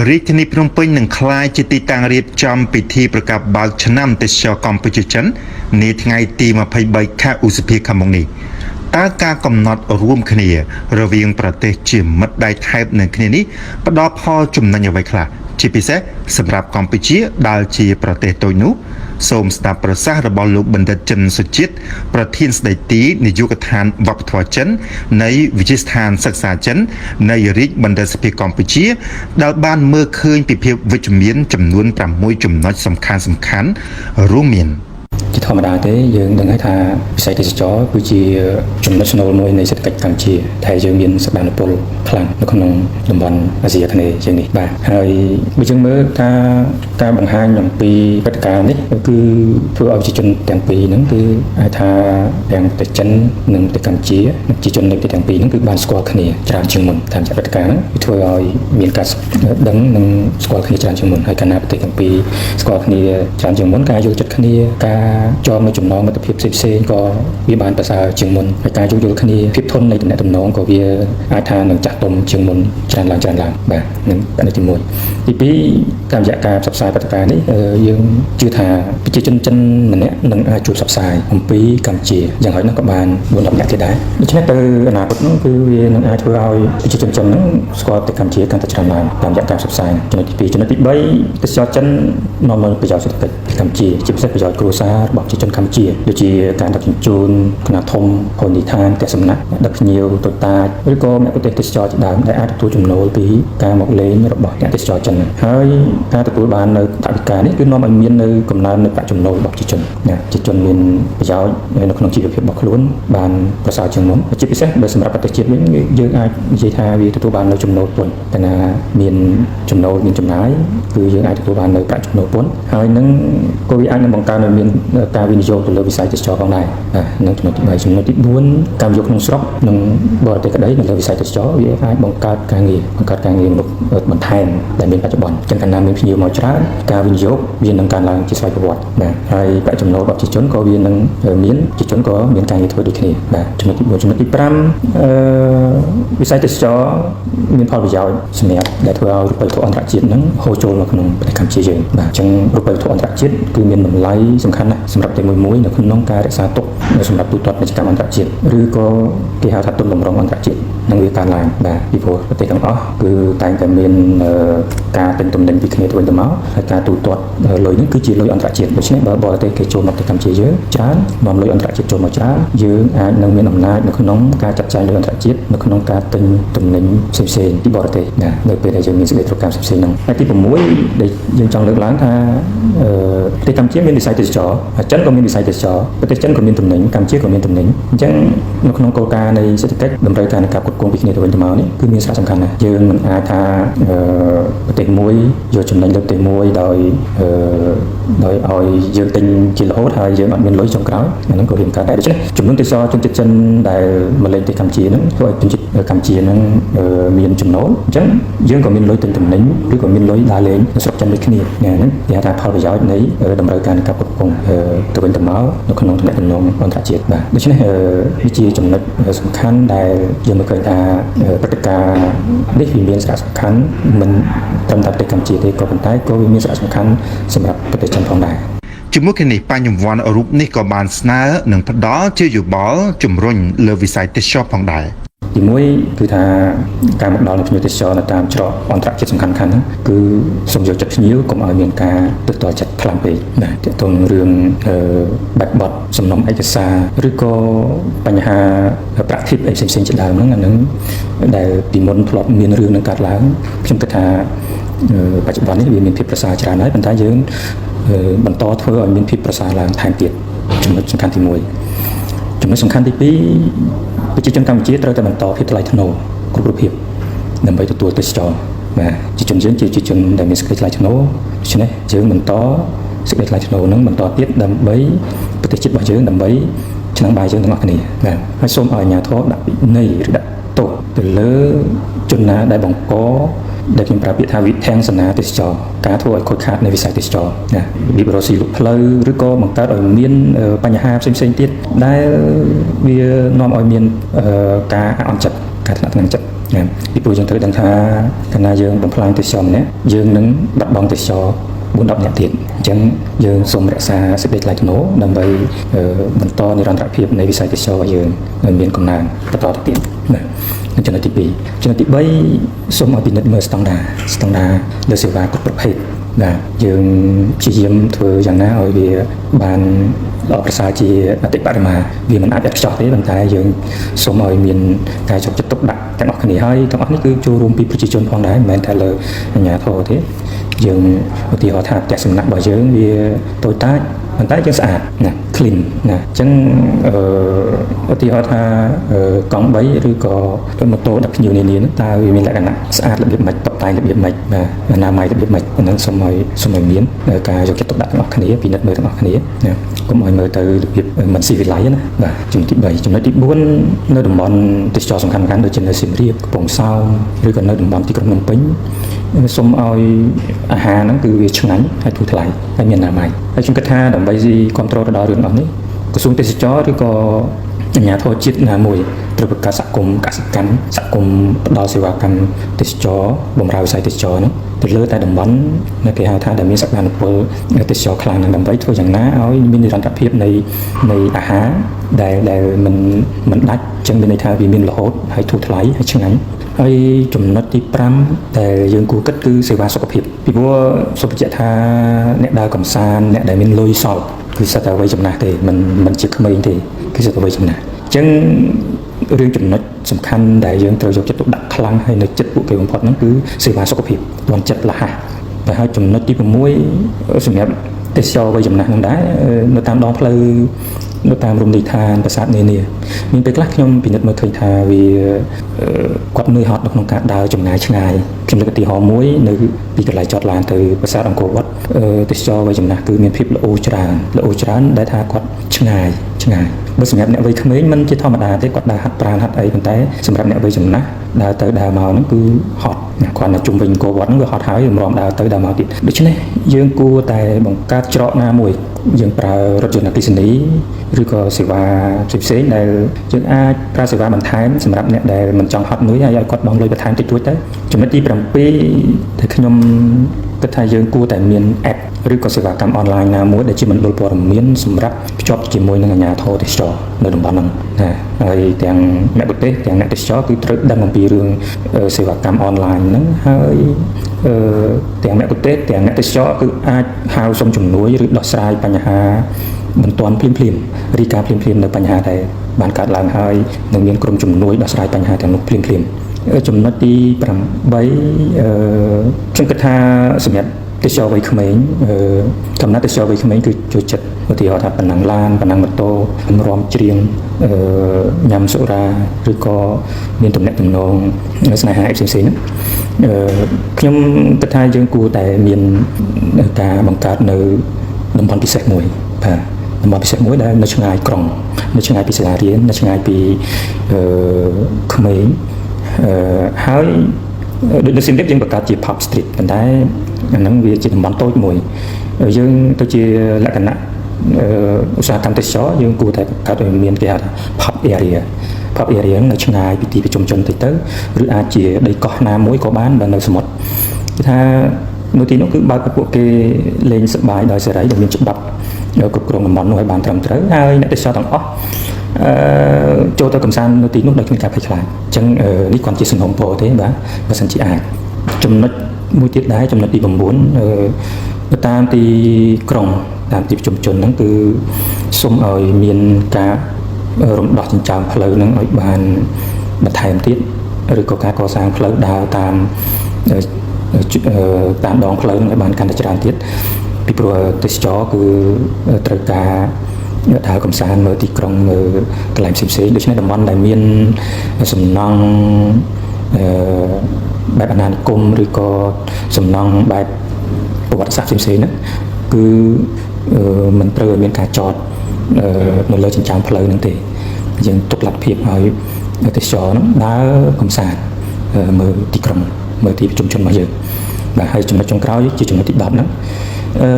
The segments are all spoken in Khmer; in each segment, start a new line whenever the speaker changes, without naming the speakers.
រាជធានីភ្នំពេញនឹងក្លាយជាទីតាំងរៀបចំពិធីប្រកាសបើកឆ្នាំទេសចរកម្ពុជាចិននាថ្ងៃទី23ខែឧសភាខាងមុខនេះតើការកំណត់រួមគ្នា រវាងប្រទេសជាមិត្តដៃថែបនឹងគ្នានេះផ្ដល់ផលចំណេញអ្វីខ្លះជាពិសេសសម្រាប់កម្ពុជាដែលជាប្រទេសតូចនោះសូមស្ដាប់ប្រសាសន៍របស់លោកបណ្ឌិតចិនសុជាតិប្រធានស្ដីទីនាយកដ្ឋានវប្បធម៌ចិននៃវិទ្យាស្ថានសិក្សាចិននៃរាជបណ្ឌិត្យសភាកម្ពុជា ដែលបានមើលឃើញពីភាពវិជ្ជមានចំនួន6ចំណុចសំខាន់សំខាន់រួមមាន
ជាធម្មតាទេយើងដឹងហើយថាវិស័យទេសចរគឺជាចំណុចស្នូលមួយនៃសេដ្ឋកិច្ចកម្ពុជាតែយើងមានសក្តានុពលខ្លាំងនៅក្នុងតំបន់អាស៊ីអាគ្នេយ៍ជាងនេះបាទហើយបើយើងមើលថាការបង្ហាញអំពីព្រឹត្តិការណ៍នេះគឺធ្វើឲ្យប្រជាជនទាំងពីរហ្នឹងគឺអាចថាទាំងប្រទេសចិននិងប្រទេសកម្ពុជាប្រជាជននៃប្រទេសទាំងពីរហ្នឹងគឺបានស្គាល់គ្នាច្រើនជាងមុនតាមរយៈព្រឹត្តិការណ៍ហ្នឹងវាធ្វើឲ្យមានការដឹងនិងស្គាល់គ្នាច្រើនជាងមុនហើយកាលណាប្រទេសទាំងពីរស្គាល់គ្នាច្រើនជាងមុនការយល់ចិត្តគ្នាការចងនៅចំណងមិត្តភាពផ្សេងៗក៏វាបានប្រសើរជាងមុនហើយការយោគយល់គ្នាភាពធន់នៃទំនាក់ទំនងក៏វាអាចថានឹងចាស់ទុំជាងមុនច្រើនឡើងច្រើនឡើងបាទនឹងករណីទី1ទី2តាមរយៈការផ្សព្វផ្សាយព្រឹត្តិការណ៍នេះយើងជឿថាប្រជាជនចិនម្នាក់នឹងអាចជួយផ្សព្វផ្សាយអំពីកម្ពុជាយ៉ាងហោចណាស់ក៏បាន4 10នាក់ទៀតដែរដូច្នេះទៅអនាគតនោះគឺវានឹងអាចធ្វើឲ្យប្រជាជនចិនហ្នឹងស្គាល់ប្រទេសកម្ពុជាកាន់តែច្រើនឡើងតាមរយៈការផ្សព្វផ្សាយចំណុចទី2ចំណុចទី3ទេសចរចិននាំមកប្រយោជន៍សេដ្ឋកិច្ចកម្ពុជាជាពិសេសប្រយោជន៍គ្រួសាររបស់ប្រជាជនកម្ពុជាដូចជាការដឹកជញ្ជូនខ្នាតធំភោជនីយដ្ឋានផ្ទះសំណាក់ដឹកភ្ញៀវតូចតាចឬក៏មគ្គុទ្ទេសក៍ទេសចរជាដើមដែលអាចទទួលចំណូលពីការមកលេងរបស់អ្នកទេសចរចិនហើយការទទួលបាននៅថវិកានេះគឺនាំឲ្យមាននៅកំណើននៃប្រាក់ចំណូលរបស់ប្រជាជនណាប្រជាជនមានប្រយោជន៍នៅក្នុងជីវភាពរបស់ខ្លួនបានប្រសើរជាងមុនជាពិសេសបើសម្រាប់ប្រទេសជាតិវិញយើងអាចនិយាយថាវាទទួលបាននៅចំណូលពន្ធតែណាមានចំណូលមានចំណាយគឺយើងអាចទទួលបាននៅប្រាក់ចំណូលពន្ធហើយនឹងក៏វាអាចនឹងបង្កើនឲ្យមានការវិនិយោគទៅលើវិស័យទេសចរផងដែរបាទនឹងចំណុចទី3ចំណុចទី4ការវិនិយោគក្នុងស្រុកនិងបរទេសក្តីនៅលើវិស័យទេសចរវាអាចបង្កើតការងារបង្កើតការងារមនុស្សបន្ថែមដែលមានបច្ចុប្បន្នចឹងកាលណាមានភ្ញៀវមកច្រើនការវិនិយោគវានឹងកើនឡើងជាស្វ័យប្រវត្តិបាទហើយប្រាក់ចំណូលរបស់ប្រជាជនក៏វានឹងមានប្រជាជនក៏មានការងារធ្វើដូចគ្នាបាទចំណុចទី4ចំណុចទី5អឺវិស័យទេសចរមានផលប្រយោជន៍សម្រាប់ដែលធ្វើឲ្យរូបិយវត្ថុអន្តរជាតិហ្នឹងហូរចូលមកក្នុងប្រទេសកម្ពុជាយើងបាទអញ្ចឹងរូបិយវត្ថុអន្តរជាតិគឺមានតម្លៃសំខាន់ណាស់សម្រាប់តែមួយមួយនៅក្នុងការរក្សាទុកសម្រាប់ទូទាត់ពាណិជ្ជកម្មអន្តរជាតិឬក៏គេហៅថាទុនបំរុងអន្តរជាតិនឹងវាកើនឡើងបាទពីព្រោះប្រទេសទាំងអស់គឺតែងតែមានការទិញទំនិញពីគ្នាទៅវិញទៅមកហើយការទូទាត់លុយនេះគឺជាលុយអន្តរជាតិដូច្នេះបើបរទេសគេចូលមកប្រទេសកម្ពុជាយើងច្រើននាំលុយអន្តរជាតិចូលមកច្រើនយើងអាចនឹងមានអំណាចនៅក្នុងការចាត់ចែងលុយអន្តរជាតិនៅក្នុងការទិញទំនិញផ្សេងៗពីបរទេសណានៅពេលដែលយើងមានសេចក្តីត្រូវការផ្សេងៗហ្នឹងហើយទី6ដែលយើងចង់លើកឡើងថាប្រទេសកម្ពុជាមានវិស័យទេសចរចិនក៏មានវិស័យទេសចរប្រទេសចិនក៏មានទំនិញកម្ពុជាក៏មានទំនិញអញ្ចឹងនៅក្នុងគោលការណ៍នៃសេដ្ឋកិច្ចតម្រូវការនៃការផ្គត់ផ្គង់ពីគ្នាទៅវិញទៅមកនេះគឺមានសារៈសំខាន់ណាស់យើងមិនអាចថាប្រទេសមួយយកចំណេញលើប្រទេសមួយដោយដោយឲ្យយើងទិញជារហូតហើយយើងអត់មានលុយចុងក្រោយអាហ្នឹងក៏វាមិនកើតដែរដូច្នេះចំនួនទេសចរជនជាតិចិនដែលមកលេងប្រទេសកម្ពុជាហ្នឹងធ្វើឲ្យជនជាតិកម្ពុជាហ្នឹងមានចំណូលអញ្ចឹងយើងក៏មានលុយទិញទំនិញឬក៏មានលុយដើរលេងនៅស្រុកចិនដូចគ្នាហ្នឹងគេហៅថាផលប្រយោជន៍នៃតម្រូវការនៃការផ្គត់ផ្គង់ទៅវិញទៅមកនៅក្នុងទំនាក់ទំនងអន្តរជាតិបាទដូច្នេះវាជាចំណុចសំខាន់ដែលយើងមើលឃើញថាព្រឹត្តិការណ៍នេះវាមានសារៈសំខាន់មិនត្រឹមតែប្រទេសកម្ពុជាទេក៏ប៉ុន្តែក៏វាមានសារៈសំខាន់សម្រាប់ប្រទេសចិនផងដែរ
ជាមួយគ្នានេះបញ្ញវន្តរូបនេះក៏បានស្នើនិងផ្ដល់ជាយោបល់ជំរុញលើវិស័យទេសចរផងដែរ
ទីមួយគឺថាការមកដល់នៃភ្ញៀវទេសចរនៅតាមច្រកអន្តរជាតិសំខាន់ៗហ្នឹងគឺសូមយកចិត្តភ្ញៀវកុំឲ្យមានការទើសទាល់ចិត្តខ្លាំងពេកណាទាក់ទងរឿងបែបបទសំណុំឯកសារឬក៏បញ្ហាប្រាក់ធីបអីផ្សេងៗជាដើមហ្នឹងអាហ្នឹងដែលពីមុនធ្លាប់មានរឿងនឹងកើតឡើងខ្ញុំគិតថាបច្ចុប្បន្ននេះវាមានភាពប្រសើរច្រើនហើយប៉ុន្តែយើងបន្តធ្វើឲ្យមានភាពប្រសើរឡើងថែមទៀតចំណុចសំខាន់ទី1ចំណុចសំខាន់ទី2ប្រជាជនកម្ពុជាត្រូវតែបន្តភាពថ្លៃថ្នូរគ្រប់រូបភាពដើម្បីទទួលទេសចរបាទប្រជាជនយើងជាប្រជាជនដែលមានសេចក្តីថ្លៃថ្នូរដូច្នេះយើងបន្តសេចក្តីថ្លៃថ្នូរនឹងបន្តទៀតដើម្បីប្រទេសជាតិរបស់យើងដើម្បីឆ្នាំងបាយយើងទាំងអស់គ្នាបាទហើយសូមឲ្យអាជ្ញាធរដាក់ពិន័យឬដាក់ទោសទៅលើជនណាដែលបង្កដែលខ្ញុំប្រើពាក្យថាវិធានសនាទេសចរការធ្វើឲ្យខូចខាតនៃវិស័យទេសចរណារបៀបរកស៊ីលក់ផ្លូវឬក៏បង្កើតឲ្យមានបញ្ហាផ្សេងៗទៀតដែលវានាំឲ្យមានការអន់ចិត្ត ការថ្នាក់ថ្នាំងចិត្តណាពីព្រោះយើងត្រូវដឹងថាកាលណាយើងបំផ្លាញទេសចរម្នាក់យើងនឹងបាត់បង់ទេសចរ4 10នាក់ទៀតអញ្ចឹងយើងសូមរក្សាសេចក្តីថ្លៃថ្នូរដើម្បីបន្តនិរន្តរភាពនៃវិស័យទេសចររបស់យើងឲ្យមានកំណើនបន្តទៅទៀតណាចំណុចទី2ចំណុចទី3សូមឲ្យពិនិត្យមើលស្តង់ដារស្តង់ដារលើសេវាគ្រប់ប្រភេទបាទយើងព្យាយាមធ្វើយ៉ាងណាឲ្យវាបានល្អប្រសើរជាអតិបរមាវាមិនអាចឥតខ្ចោះទេប៉ុន្តែយើងសូមឲ្យមានការយកចិត្តទុកដាក់ទាំងអស់គ្នាហើយទាំងអស់នេះគឺចូលរួមពីប្រជាជនផងដែរមិនមែនតែលើអាជ្ញាធរទេយើងឧទាហរណ៍ថាផ្ទះសំណាក់របស់យើងវាតូចតាចប៉ុន្តែយើងស្អាតណា clean ណាអញ្ចឹងអឺឧទាហរណ៍ថាកង់3ឬក៏ម៉ូតូដឹកភ្ញៀវនានាហ្នឹងតើវាមានលក្ខណៈស្អាតរបៀបម៉េចតុបតែងរបៀបម៉េចបាទអនាម័យរបៀបម៉េចអាហ្នឹងសូមឲ្យមានការយកចិត្តទុកដាក់ទាំងអស់គ្នាពិនិត្យមើលទាំងអស់គ្នាណាកុំឲ្យមើលទៅរបៀបមិនស៊ីវិល័យណាបាទចំណុចទី3ចំណុចទី4នៅតំបន់ទេសចរសំខាន់ៗដូចជានៅសៀមរាបកំពង់សោមឬក៏នៅតំបន់ទីក្រុងភ្នំពេញសូមឲ្យអាហារហ្នឹងគឺវាឆ្ងាញ់ហើយធូរថ្លៃហើយមានអនាម័យហើយខ្ញុំគិតថាដើម្បីគ្រប់គ្រងទៅដល់រឿងអស់នេះក្រសួងទេសចរឬក៏អាជ្ញាធរជាតិណាមួយត្រូវបង្កើតសហគមន៍កសិកម្មសហគមន៍ផ្ដល់សេវាកម្មទេសចរបម្រើវិស័យទេសចរហ្នឹងទៅលើតែតំបន់ដែលគេហៅថាដែលមានសក្តានុពលទេសចរខ្លាំងហ្នឹងដើម្បីធ្វើយ៉ាងណាឲ្យមាននិរន្តរភាពនៃអាហារដែលមិនដាច់ចឹងមានន័យថាវាមានរហូតហើយធូរថ្លៃហើយឆ្ងាញ់ហើយចំណុចទី5ដែលយើងគួរគិតគឺសេវាសុខភាពពីព្រោះសូមបញ្ជាក់ថាអ្នកដើរកំសាន្តអ្នកដែលមានលុយសល់គឺសិតតែវ័យចំណាស់ទេមិនជាក្មេងទេគឺសិតតែវ័យចំណាស់អញ្ចឹងរឿងចំណុចសំខាន់ដែលយើងត្រូវយកចិត្តទុកដាក់ខ្លាំងហើយនៅចិត្តពួកគេបំផុតហ្នឹងគឺសេវាសុខភាពទាន់ចិត្តលះតែហើយចំណុចទី6សម្រាប់ទេសចរវ័យចំណាស់ហ្នឹងដែរនៅតាមដងផ្លូវនៅតាមរមណីយដ្ឋានប្រាសាទនានាមានពេលខ្លះខ្ញុំពិនិត្យមើលឃើញថាវាគាត់នឿយហត់នៅក្នុងការដើរចម្ងាយឆ្ងាយខ្ញុំលើកឧទាហរណ៍មួយនៅពីកន្លែងចតឡានទៅប្រាសាទអង្គរវត្តទេសចរវ័យចំណាស់គឺមានភាពល្អច្រើនល្អច្រើនដែលថាគាត់ឆ្ងាយឆ្ងាយបើសម្រាប់អ្នកវ័យក្មេងមិនជាធម្មតាទេគាត់ដើរហាត់ប្រាណហាត់អីប៉ុន្តែសម្រាប់អ្នកវ័យចំណាស់ដើរទៅដើរមកហ្នឹងគឺហត់ណាគ្រាន់តែជុំវិញអង្គរវត្តហ្នឹងវាហត់ហើយរំដើរទៅដើរមកទៀតដូច្នេះយើងគួរតែបង្កើតច្រកណាមួយយើងប្រើរថយន្តអគ្គិសនីឬក៏សេវាផ្សេងៗដែលយើងអាចប្រើសេវាបន្ថែមសម្រាប់អ្នកដែលមិនចង់ហត់នឿយហើយឲ្យគាត់បង់លុយបន្ថែមតិចតួចទៅចំណុចទី7ដែលខ្ញុំគិតថាយើងគួរតែមាន app ឬក៏សេវាកម្មអនឡាញណាមួយដែលជាមណ្ឌលព័ត៌មានសម្រាប់ភ្ជាប់ជាមួយនឹងអាជ្ញាធរទេសចរនៅតំបន់ហ្នឹងណាហើយទាំងអ្នកប្រទេសទាំងអ្នកទេសចរគឺត្រូវដឹងអំពីរឿងសេវាកម្មអនឡាញហ្នឹងហើយទាំងអ្នកប្រទេសទាំងអ្នកទេសចរគឺអាចហៅសុំជំនួយឬដោះស្រាយបញ្ហាបន្ទាន់ភ្លាមៗរីកាភ្លាមៗនៅបញ្ហាដែលបានកើតឡើងហើយនឹងមានក្រុមជំនួយដោះស្រាយបញ្ហាទាំងនោះភ្លាមៗចំណុចទី8ខ្ញុំគិតថាសម្រាប់ទេសចរវ័យក្មេងកំណត់ទេសចរវ័យក្មេងគឺចូលចិត្តឧទាហរណ៍ថាប៉ុណ្ណឹងឡានប៉ុណ្ណឹងម៉ូតូរំច្រៀងញ៉ាំសុរាឬក៏មានទំនាក់ទំនងស្នេហាផ្សេងៗហ្នឹងខ្ញុំគិតថាយើងគួរតែមានការបង្កើតនៅតំបន់ពិសេសមួយបាទតំបន់ពិសេសមួយដែលនៅឆ្ងាយក្រុងនៅឆ្ងាយពីសាលារៀននៅឆ្ងាយពីក្មេងហើយដូចនៅសៀមរាបយើងបង្កើតជា pub street ប៉ុន្តែអាហ្នឹងវាជាតំបន់តូចមួយយើងទៅជាលក្ខណៈឧស្សាហកម្មទេសចរយើងគួរតែបង្កើតឲ្យមានគេហៅថា pub area pub area នៅឆ្ងាយពីទីប្រជុំជនតិចទៅឬអាចជាដីកោះណាមួយក៏បានបើនៅសមុទ្រគឺថានៅទីនោះគឺបើកឲ្យពួកគេលេងសប្បាយដោយសេរីដែលមានច្បាប់គ្រប់គ្រងតំបន់នោះឲ្យបានត្រឹមត្រូវហើយអ្នកទេសចរទាំងអស់ចូលទៅកំសាន្តនៅទីនោះដោយគ្មានការភ័យខ្លាចអញ្ចឹងនេះគ្រាន់ជាសំណូមពរទេបាទបើសិនជាអាចចំណុចមួយទៀតដែរចំណុចទី9នៅតាមទីក្រុងតាមទីប្រជុំជនហ្នឹងគឺសូមឲ្យមានការរំដោះចិញ្ចើមផ្លូវហ្នឹងឲ្យបានបន្ថែមទៀតឬក៏ការកសាងផ្លូវដើរតាមតាមដងផ្លូវហ្នឹងឲ្យបានកាន់តែច្រើនទៀតពីព្រោះទេសចរគឺត្រូវការដើរកំសាន្តមើលទីក្រុងមើលកន្លែងផ្សេងៗដូច្នេះតំបន់ដែលមានសំណង់បែបអាណានិគមឬក៏សំណង់បែបប្រវត្តិសាស្ត្រផ្សេងៗហ្នឹងគឺមិនត្រូវឲ្យមានការចតនៅលើចិញ្ចើមផ្លូវហ្នឹងទេយើងទុកលទ្ធភាពឲ្យទេសចរហ្នឹងដើរកំសាន្តមើលទីក្រុងមើលទីប្រជុំជនរបស់យើងបាទហើយចំណុចចុងក្រោយជាចំណុចទី10ហ្នឹងអឺ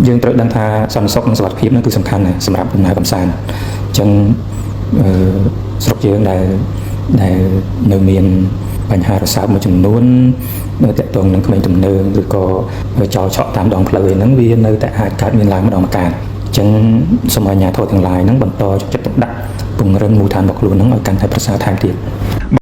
យើងត្រូវដឹងថាសន្តិសុខនិងសុវត្ថិភាពហ្នឹងគឺសំខាន់ណាស់សម្រាប់ដំណើរកម្សាន្តអញ្ចឹងអឺស្រុកយើងដែល ដែលនៅមានបញ្ហារសើបមួយចំនួននៅតាក់ទងនឹងក្មេងទំនើងឬក៏ចោលឆក់តាមដងផ្លូវឯហ្នឹងវានៅតែអាចកើតមានឡើងម្ដងម្កាលអញ្ចឹងសូមឲ្យអាជ្ញាធរទាំងឡាយហ្នឹងបន្តយកចិត្តទុកដាក់ពង្រឹងមូលដ្ឋានរបស់ខ្លួនហ្នឹងឲ្យកាន់តែប្រសើរថែមទៀត។